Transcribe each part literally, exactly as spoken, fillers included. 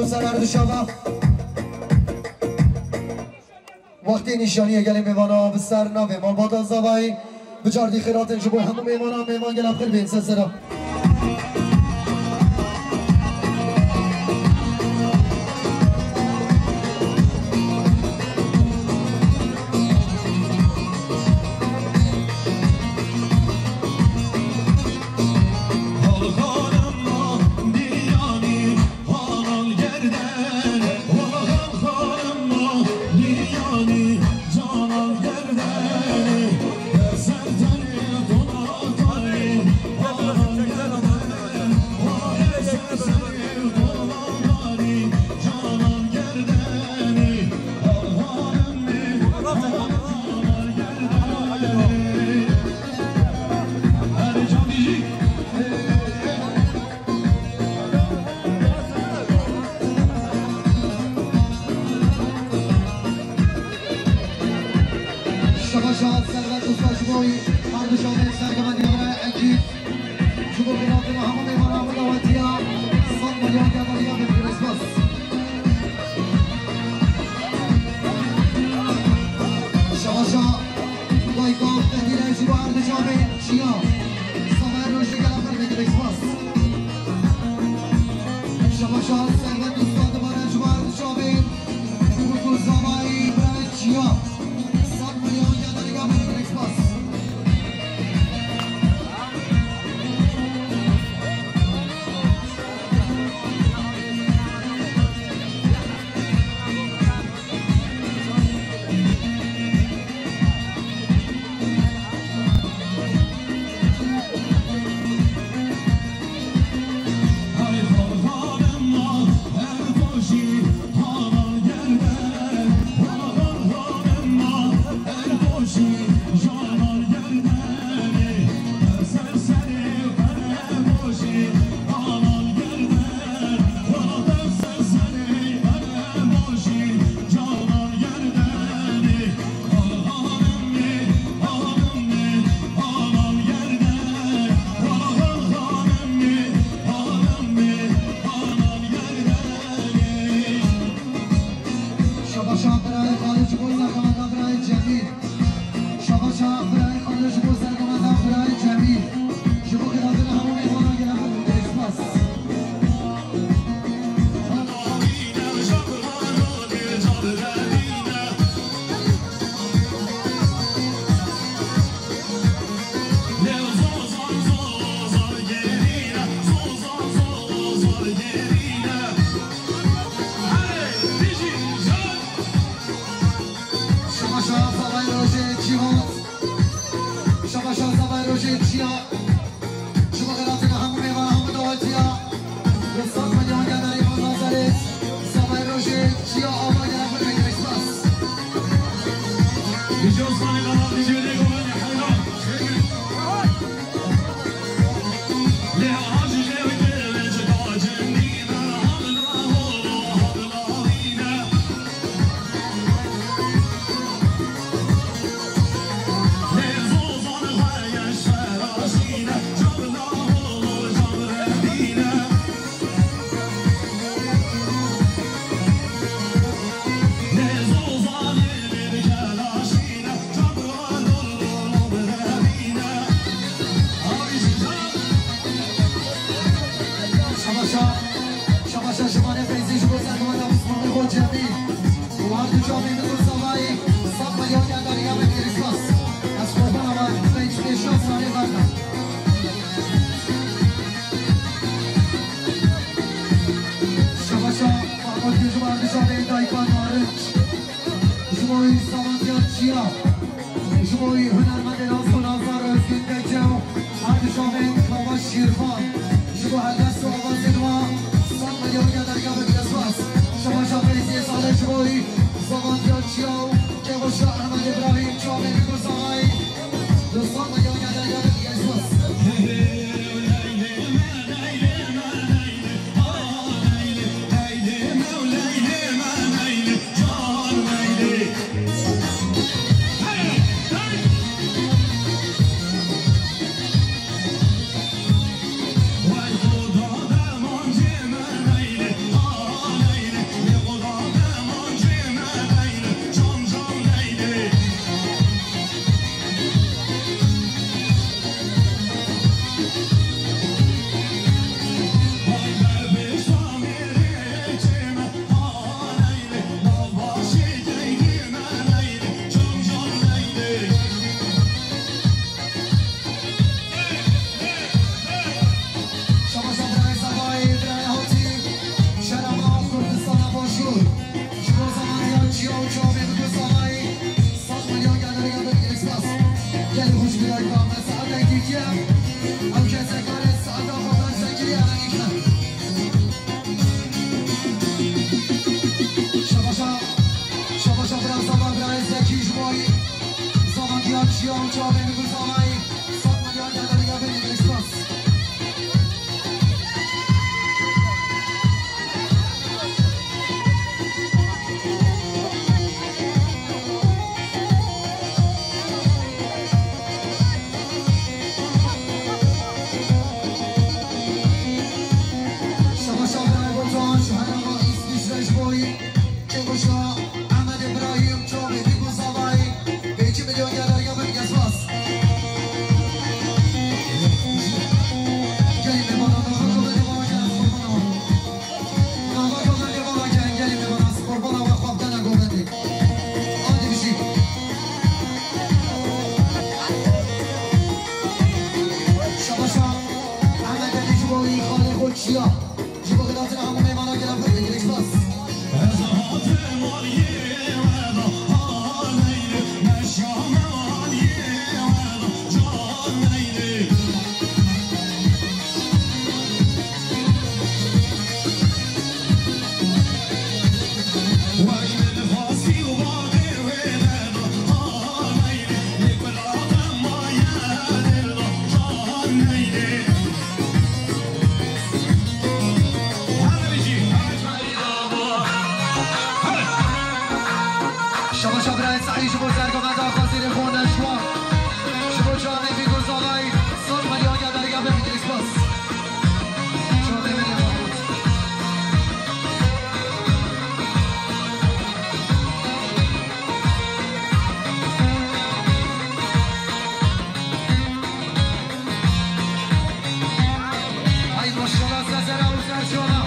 Ser erdişa ve. Wextê nîşaniyê gelê mêvana bi ser navê Malbata Zavayî. Bi cardî xêratin ji bo hemû mêvanan, mêvan gela bi xêr bên ser sera. Şabaşa Servet Usta ji bo erdişa vê serkeftiya me ekîb. Ji bo xêratina hemû mêvana min dawetiya sed milyon ya deriya vê spas. Şabaşa Dayka Qedîre ji bo erdişa vê çiya. Sava rojê gela xêr bê, gelek spas. Şabaşa Servet Usta dibare ji bo erdişa vê. Ji bo ku zavayî bira çiya. Sed milyon ya deriya vê, gelek spas. Şabaşa birayê Xalid ji bo serkefta birayê Cemîl. Şabaşa birayê Xalid ji bo serkefta birayê Cemîl. Ji bo xêratina hemû mêvanan gela xêr bê, spas. Şabaşa zavayê rojê çiya. Şabaşa zavayê rojê çiya. Ji bo xêratina hemû mêvana, hemû dawetiya. Li sed milyon ya derê Nazarê. Zavayê rojê çiya ava gela xêr bê, gelek spas. Dijî Osmanê Qala, dijî Lêgoranê Heyran. Şabaşa, şabaşa ji Mane Feyzî ji bo serkefta Osmanê xwe Cemîl. Û her du çavên min ku zavayî, sed milyon ya deriya min, gelek spas. Ez qurbana we, pênc pêşiya sarê verme. Şabaşa Mahmud Gül ji bo erdişa vê dayika narinc. Ji bo wî savantiya çiya. Ji bo wî hunermendê nas û nazar Özgün Tekçe û erdişa vê Kava Şîrvan. Ji bo helbest û awazên wan sed milyon ya deriya min, gelek spas. Şabaşa Feyzî Salih ji bo wî savantiya çiya û Kevoşa Ehmed Îbrahîm çavên min ku zavayî. Li sed milyon ya deriya min, gelek spas. Şabaş Abdullah Botan, ji herêma Îsviçre ji bo wî. Kêkoşa Ehmed Îbrahîm, çavê Bîk û Zavayî, pêncî milyon geleriya bin, gelek spas. Gelî mêvana, nava goberê vala gel, ez qurban û. Nava goberê vala gel, gelî mêvana, ez qurbana we xwe bidene govendê. Hadi bijî. Şabaşa Ehmed Elî ji bo wî xalê xwe çiya. Ji bo xedatina hemû mêvana gela pir bigirî, spas. Şabaşa birayê Saîd ji bo sergovenda xwezîrê xwe Neşwa. Ji bo çavê Bîk û Zavayî, sed milyon geleriya bin, gelek spas. Çavê min ê Mahmûd. Ay maşallah Sezer'a û Sercan'a.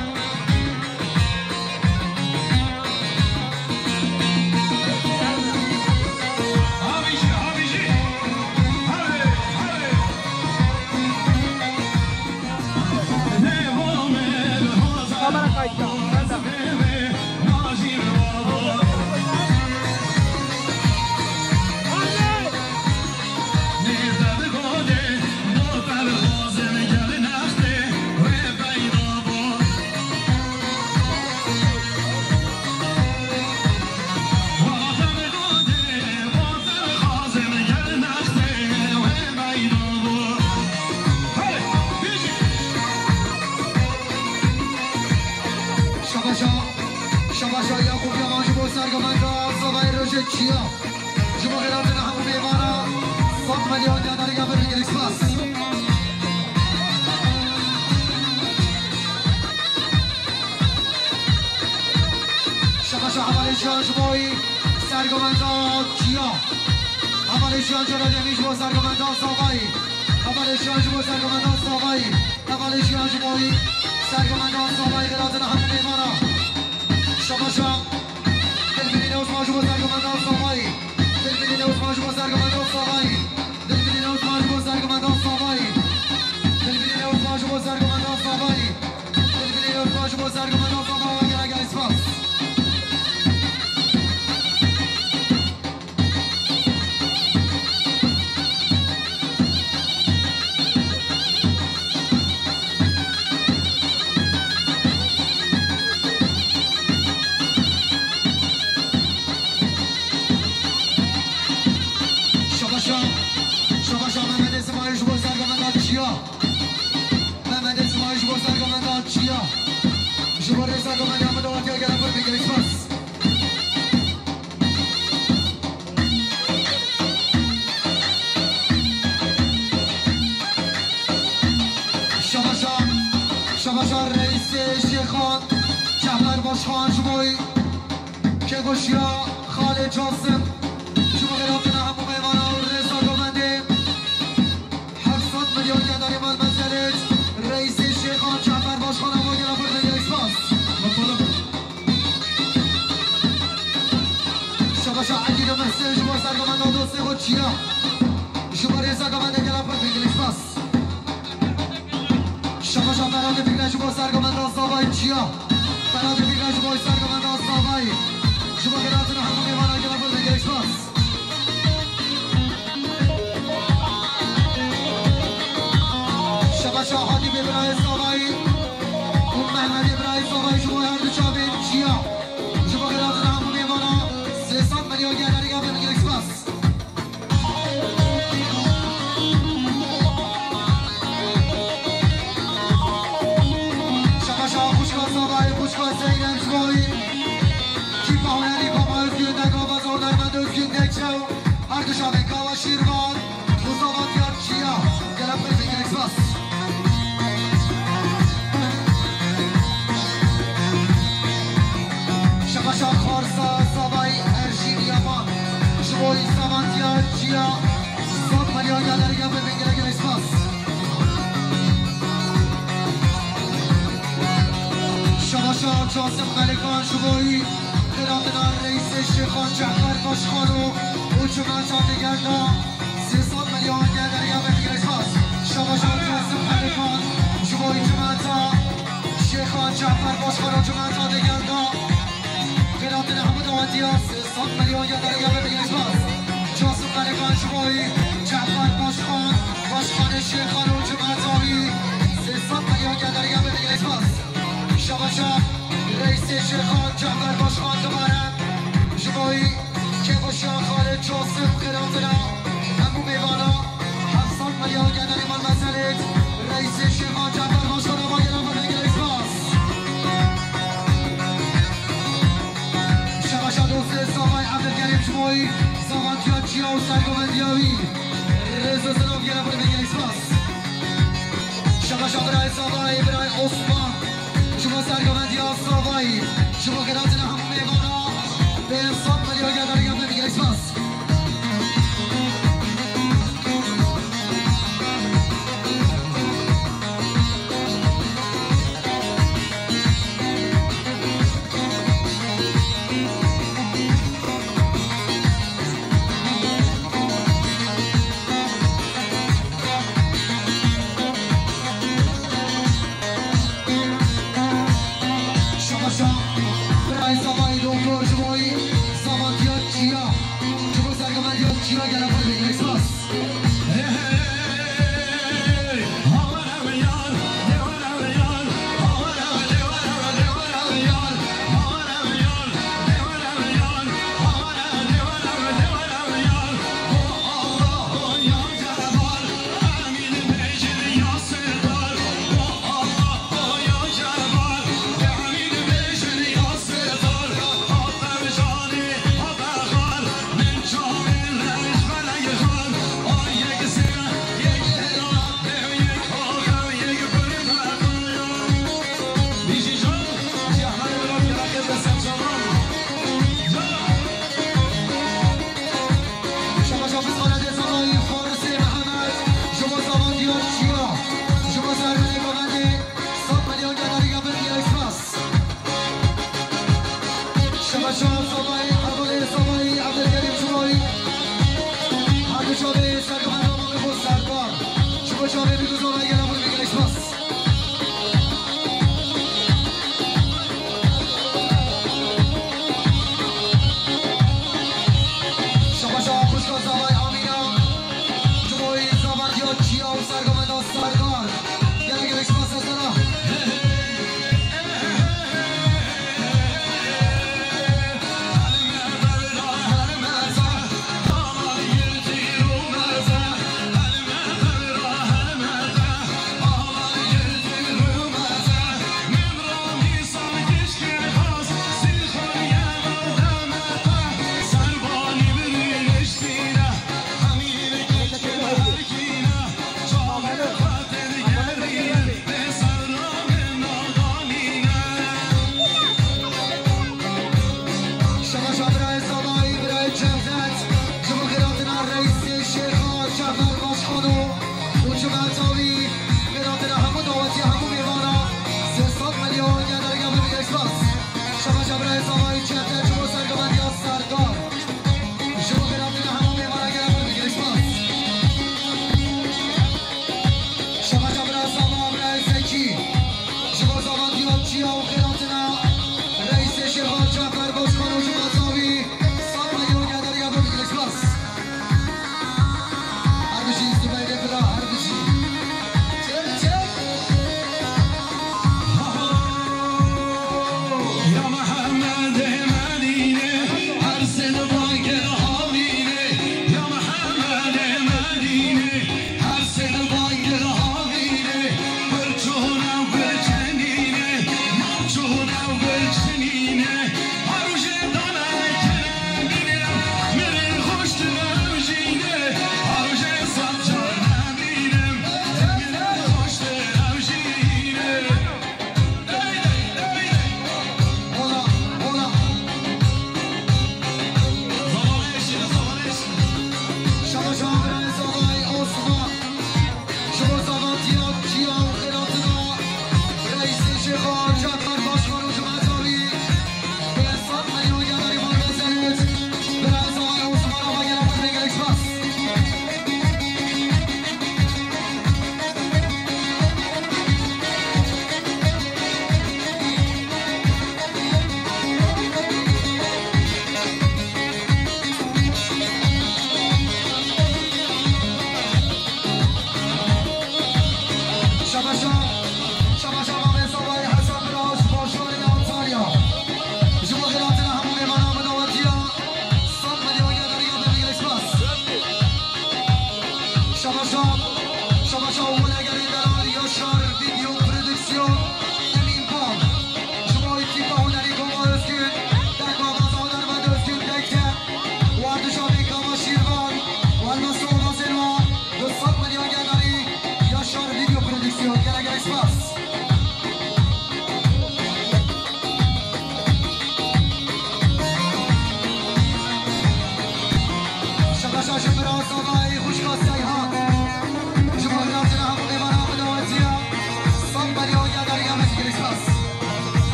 Abicî, abicî. Hadi, hadi. Kamera kayıtta. Şabaşa, şabaşa Yakup Yaman ji bo sergovenda Zavayê Rojê çiya. Ji bo xêratina hemû mêvana, sed milyon geleriya bin, gelek spas. Şabaşa hevalê jiyan ji bo wî sergovenda çiya. Hevalê jiyan cara demî ji bo sergovenda Zavayî. Hevalê jiyan ji bo sergovenda Zavayî. Hevalê jiyan ji bo wî sergovenda Zavayî, xêratina hemû mêvana. Şabaşa Dilbirîne Osman ji bo sergovenda Zavayî. Dilbirîne Osman ji bo sergovenda Zavayî. Dilbirîne Osman ji bo sergovenda Zavayî. Dilbirîne Osman ji bo sergovenda Zavayî. Dilbirîne Osman ji bo sergovenda Zavayî. Gelek gelek spas. Şabaşa, şabaşa Mehmetê Simayî ji bo sergovenda çiya. Mehmetê Simayî ji bo sergovenda çiya. Ji bo rêza govenda min dawetiya gelek pir bigirî, spas. Şabaşa, şabaşa Reîsê Şêxan, Cafer Başxan ji bo wî, Kêkoşiya Xalê Casim, ji bo xêratina hemû mêvana û rêza govendê. Heft sed milyon geleriya bin, meselê Reîsê Şêxan, Cafer Başxan, ava gelek pir bigirî, spas. Şabaşa Egîd û Mihsin ji bo sergovenda dostê xwe çiya. Ji bo rêza govendê gelek pir bigirî, spas. Şabaşa Ferhatê Fikre ji bo sergovenda Zavayî çiya. Ferhatê Fikre ji bo sergovenda Zavayî. Ji bo xêratina hemû mêvana gelek pir bigirî, spas. Şabaşa Hatîbê birayê Zavayî û Mehmedê birayê Zavayî ji bo her du çavên çiya. Ji bo xêratina hemû mêvana sê sed milyon geleriya bin, gelek spas. Qasim Melikan ji bo wî qiradina reîsê Şêxan Cefer Başxan û, û cimeta digel de sê sed milyon gel derya ve bigire spas. Şabaşan Qasim Melikan ji bo wî cimeta Şêxan Cefer Başxan û cimeta digel de qiradina hemû dawetiya sê sed milyon gel derya ve bigire spas. Qasim Melikan ji bo wî Cefer Başxan, Başxanê Şêxan û cimeta wî sê sed milyon gel derya ve bigire spas. Şabaşa reîsê Şêxan Cefer Başxan dibare ji bo wî kêfxweşiya Xalid Casim qiradina hemû mêvana heft sed milyon gel derya ve meselêt reîsê Şêxan Cefer Başxan ava gelen ve bigire spas. Şabaşa dostê Zavay Ebdilkerîm ji bo wî zavantiya çiya û sergovendiya wî. Rêz û silav gele xwe bigire spas. Şabaşa birayê Zavayê, birayê Osman. Ji bo sergovendiya Zavayê, ji bo qiradina hemû mêvana pênc sed milyon gel derya ve bigire spas. Şabaşa birayê Zavayê doktor ji bo wî zavantiya çiya.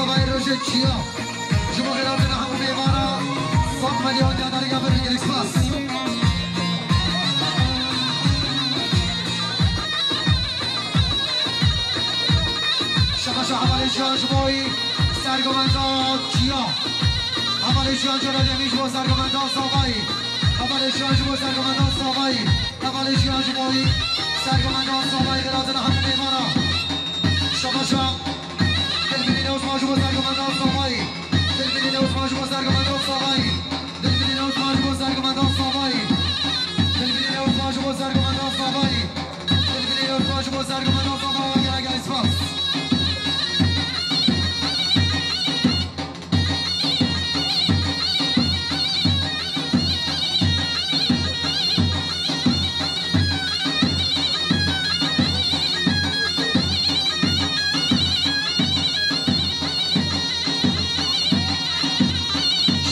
Vay rojê çiya. Ji bo xêratina hemû mêvana, sed milyon ya darî ya bir gelek spas. Şabaşa hevalê jiyan ji bo wî sergomenda çiya. Hevalê jiyan cara demî ji bo sergomenda Savayî. Hevalê jiyan ji bo sergomenda Savayî. Hevalê jiyan ji bo wî sergomenda Savayî xêratina hemû mêvana. Şabaşa. Dilbirî Newzman ji bo sergomenda Savayî. Dilbirî Newzman ji bo sergomenda Savayî. Dilbirî Newzman ji bo sergomenda Savayî. Dilbirî Newzman ji bo sergomenda Savayî. Dilbirî Newzman ji bo sergomenda Savayî. Gelek gelek spas.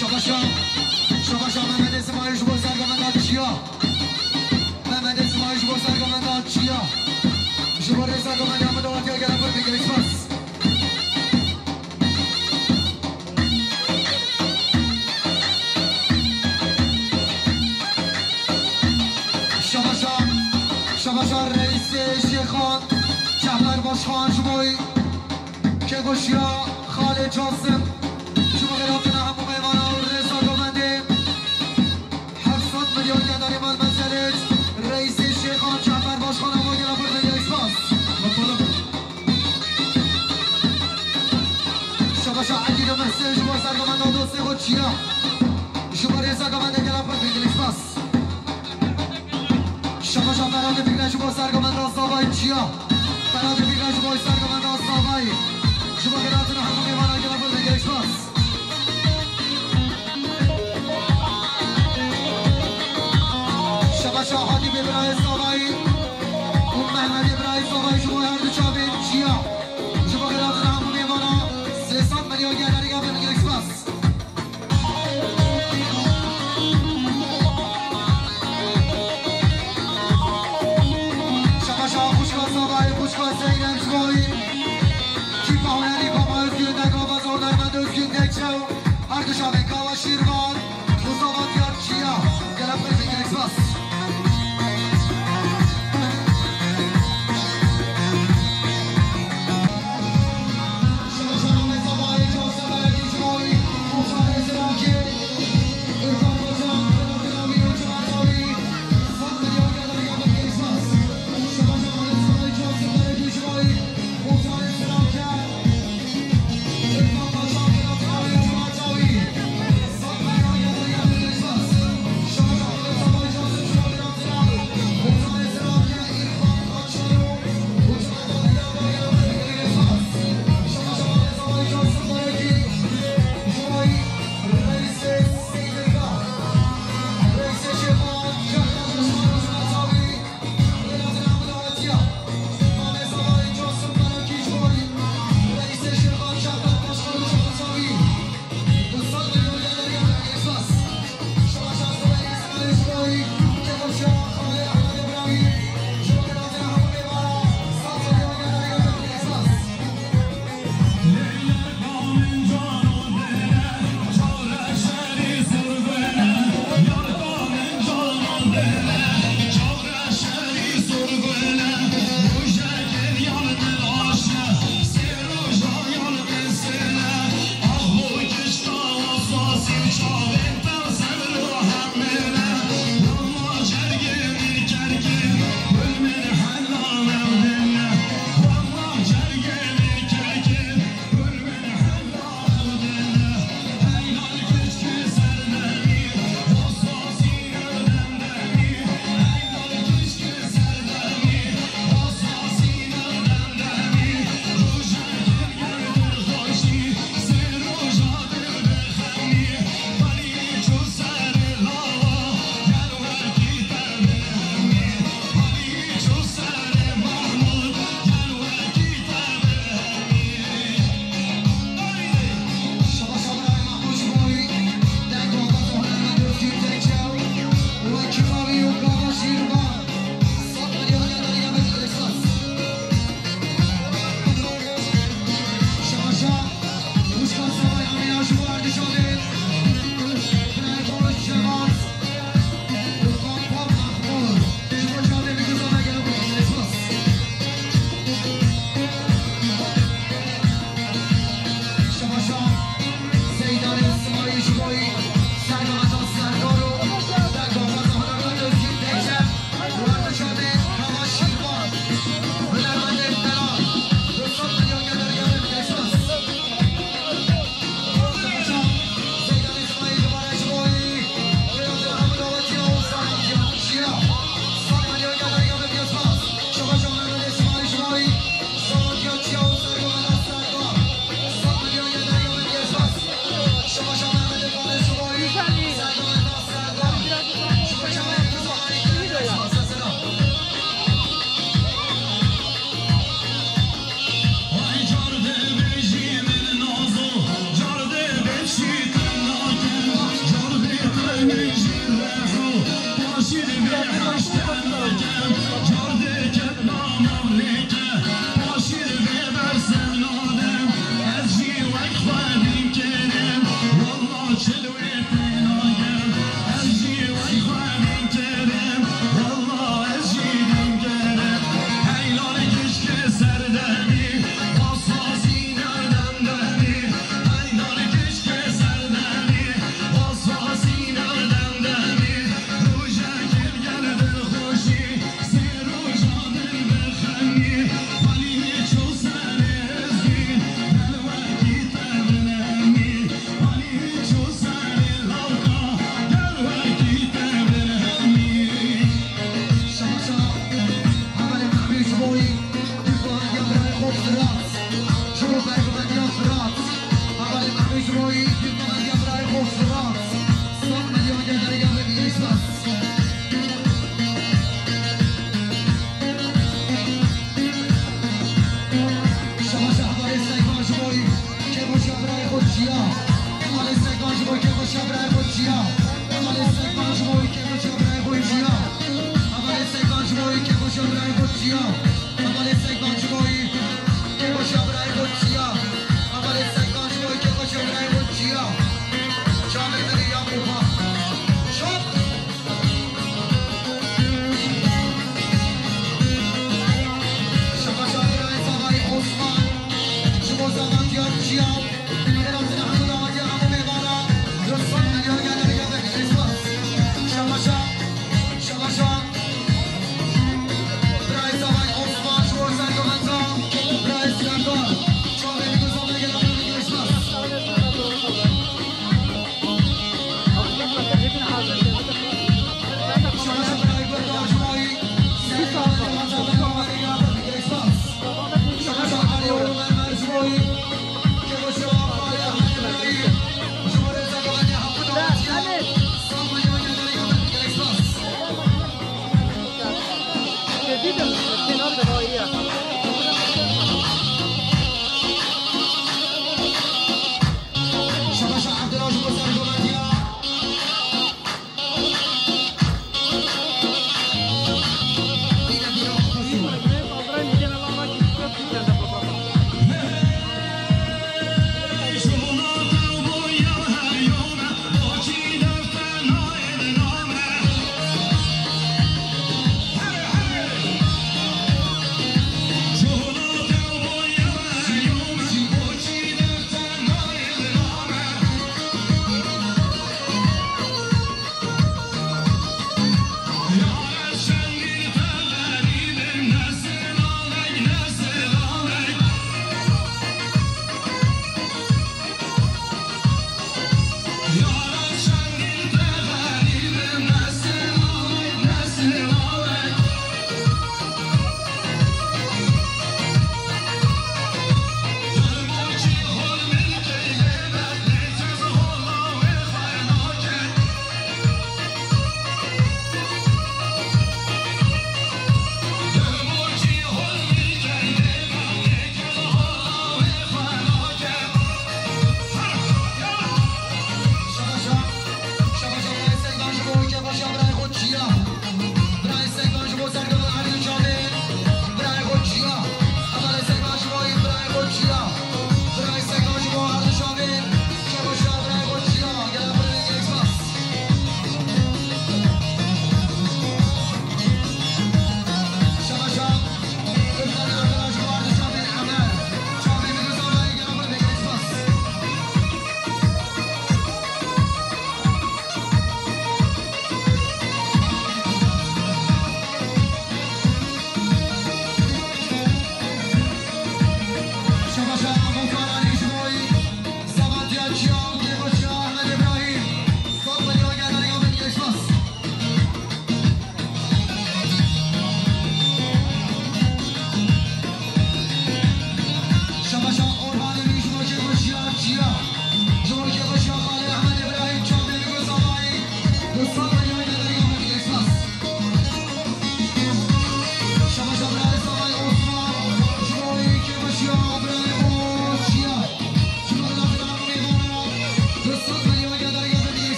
Şabaşa, şabaşa Mehmetê Simayî ji bo sergomenda çiya. Mehmetê Simayî ji bo sergomenda çiya. Ji bo rêza gomenda min dawetiya gela Kurd bigire spas. Şabaşa, şabaşa reîsê Şêxan, Cehber Başxan ji bo wî, Kegoşiya Xalê Casim, ji bo xêratina hemû mêvana û rêza gomendê. Heft sed milyon ya darî mal meselê, reîsê Şêxan, Cehber Başxan, ava gela Kurd bigire spas. Şabaşa Egîd û Mehsên ji bo sergomenda dostê xwe çiya. Ji bo rêza gomendê gela Kurd bigire spas. Şabaşa Ferhatê Fikre ji bo sergomenda Savayî çiya. Ferhatê Fikre ji bo sergomenda Savayî. Ji bo xêratina hemû mêvana gela Kurd bigire spas. Şabaşa Hatîbê birayê Savayî û Mehmetê birayê Savayî ji bo her du çavên çiya. Ji bo xêratina hemû mêvana sê sed milyon ya darî ya bir gelek spas. Şabaşa xwişka Savayî, xwişka Zeynep ji bo wî. Kîfa hunerî Komayê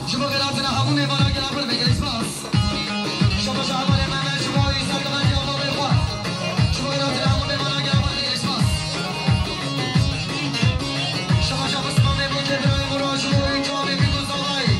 Ji bo xêrhatina hemû mêvanan gela xwe dibêjin spas. Şabaş hevalê me, me ji bo wî serkeftiya babê xwe. Ji bo xêrhatina hemû mêvanan gela xwe dibêjin spas. Şabaş Osman Memlûkê birayê min re ji bo wî çavê Pîrozavayî.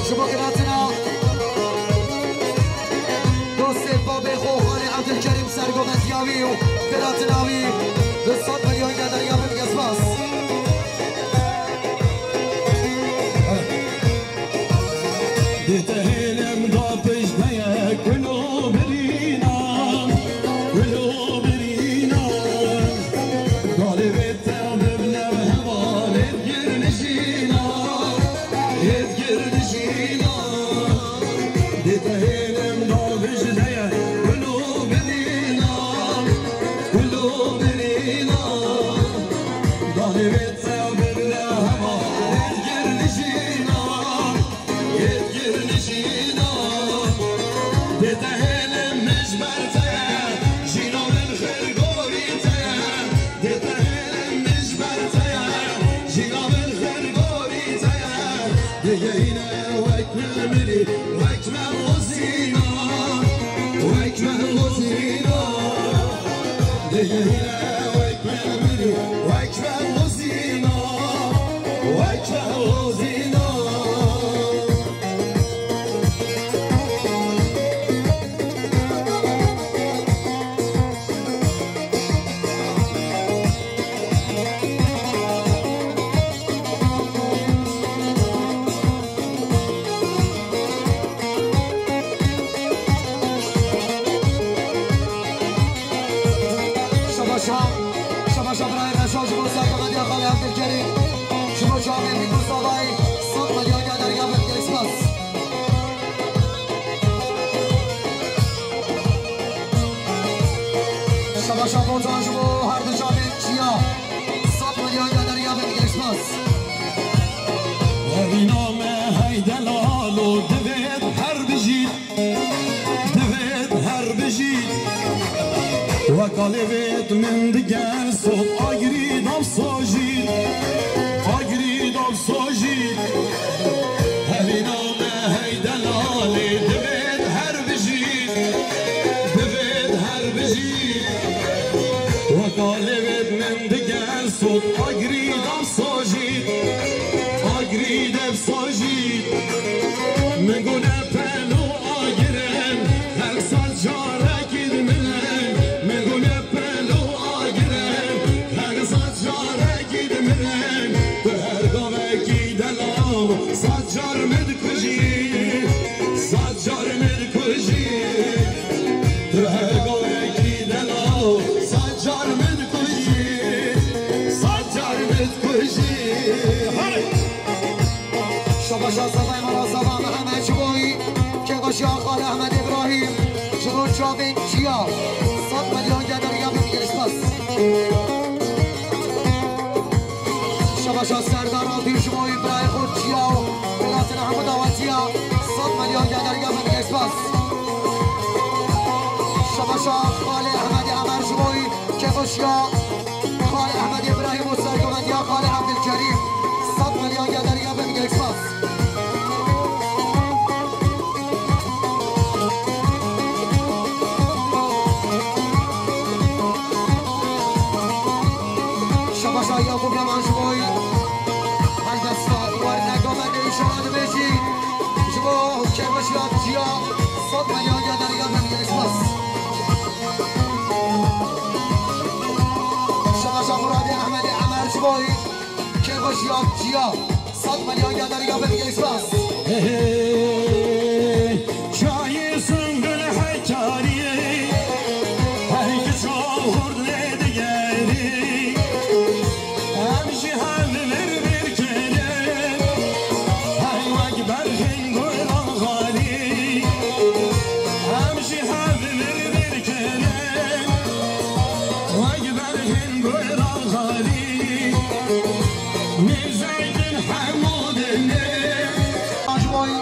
Ji bo giratina dostê babê xwe Xalê Evdilkerîm sergovendiya wî û giratina wî bi sed milyon gederiya bin spas. Dê te hêlem da pişt heye kul û birîna, kul û birîna. Galê vê te bibne hevalê girnijîna, yê girnijîna. Dê te hêlem da pişt heye kul û birîna, kul û birîna. Galê vê te bibne hevalê girnijîna. Yê girnijîna, dê te hêlim min ji ber te ye, jîna min xirgorî te ye. Dê te hêlim min ji ber te ye, jîna min xirgorî te ye. Dê gehîne wek me mirî, wek me hozîna, wek me hozîna. Dê gehîne wek me mirî, wek me hozîna. Wek hozîna. Şabaşa, şabaşa birayê Reşo ji bo sergovendiya Xalê Evdilkerîm. Ji bo çavên wî Mustavayî, sed milyon gederiya bin, gelek spas. Şabaşa Botan ji bo her du çavên çiya, sed milyon gederiya bin, gelek spas. Evîna me hey delalo, divêt her bijît. Divêt her bijî, wek alê vêt min digel sot agirî dav sojî, agirî dav sojî. Hevîna me hey delalê divêt her bijî, divêt her bijî. Wek alê vêt min digel sot agirî dav sojî, agirî dev sojî. Min gune pelo agirin, her sal carekî dimirin. Min gune pelo agirin, her sal carekî dimirin. Tu her gavekî delal, sal car min dikujî, sal car min dikujî. Tu her gavekî delal, sal car min dikujî, sal car min dikujî. Hey! Şabaşa Savay Mala Sava Mehmet ji bo wî, kêxweşiya Xal Ehmed Îbrahîm, ji bo çavên çiya, sed milyon gederiya bin, gelek spas. Şabaşa Serdar Altun ji bo wî, birayê xwe çiya û welatina hemû dawetiya, sed milyon gederiya bin, gelek spas. Şabaşa Xalê Ehmedê Emer ji bo wî, kêxweşiya Xalê Ehmedê Îbrahîm û sergovendiya Xalê Evdilkerîm, sed milyon gederiya bin, gelek spas. Şabaşa Yakup Yaman ji bo wî helbesta werneka me nêşana dibêjî, ji bo kêxweşiya çiya, sed milyon gederiya bin, gelek spas. Şabaşa Muradê Ehmedê Emer ji bo wî, kêxweşiya çiya, sed milyon gederiya bin, gelek spas. Hey, çayê Sungul Hekarî, hey, kiça xurt lê digerî. Em jî hev vir vir kirin, hey, wek berxên gora xalî. Em jî hev vir vir kirin, wek berxên gora xalî. Mêzekên hemû dinê. Ji bo wî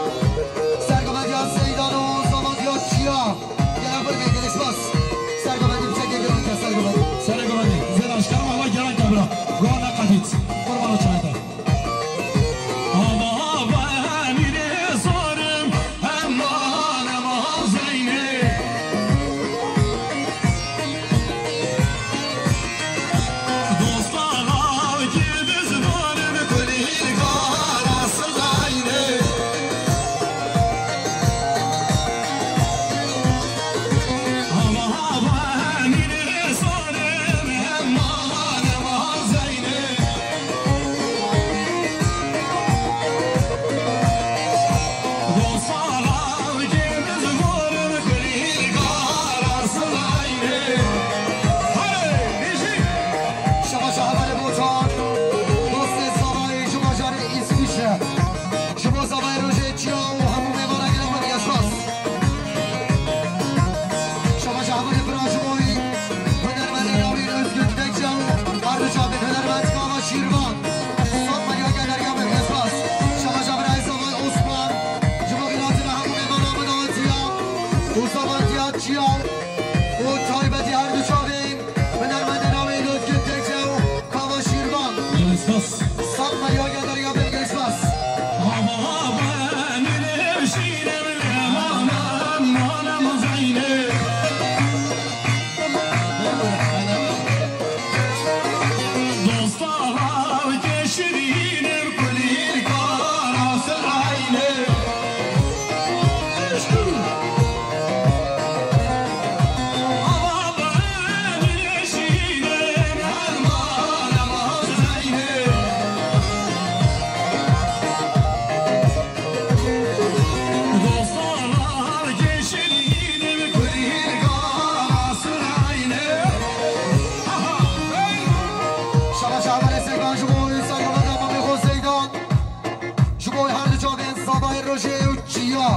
Rojê û çiya.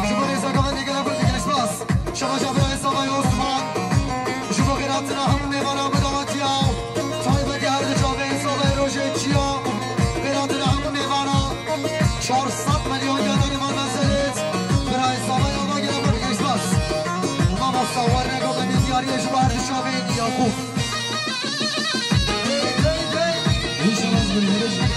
Ji bo rêza gavendê gelek xwe dike spas. Şevaja birayê Savayê Osman. Ji bo xêratina hemû mêvana bi dawetiya. Taybetî her du çavên Savayê rojê çiya. Xêratina hemû mêvana. Çar sed milyon gelek man meselêt. Birayê Savayê Ava gelek xwe dike spas. Mamosta Warrego Demîryariyê ji bo her du çavên Yaqûb. Hey, hey, hey. Hîç rast bildirişi.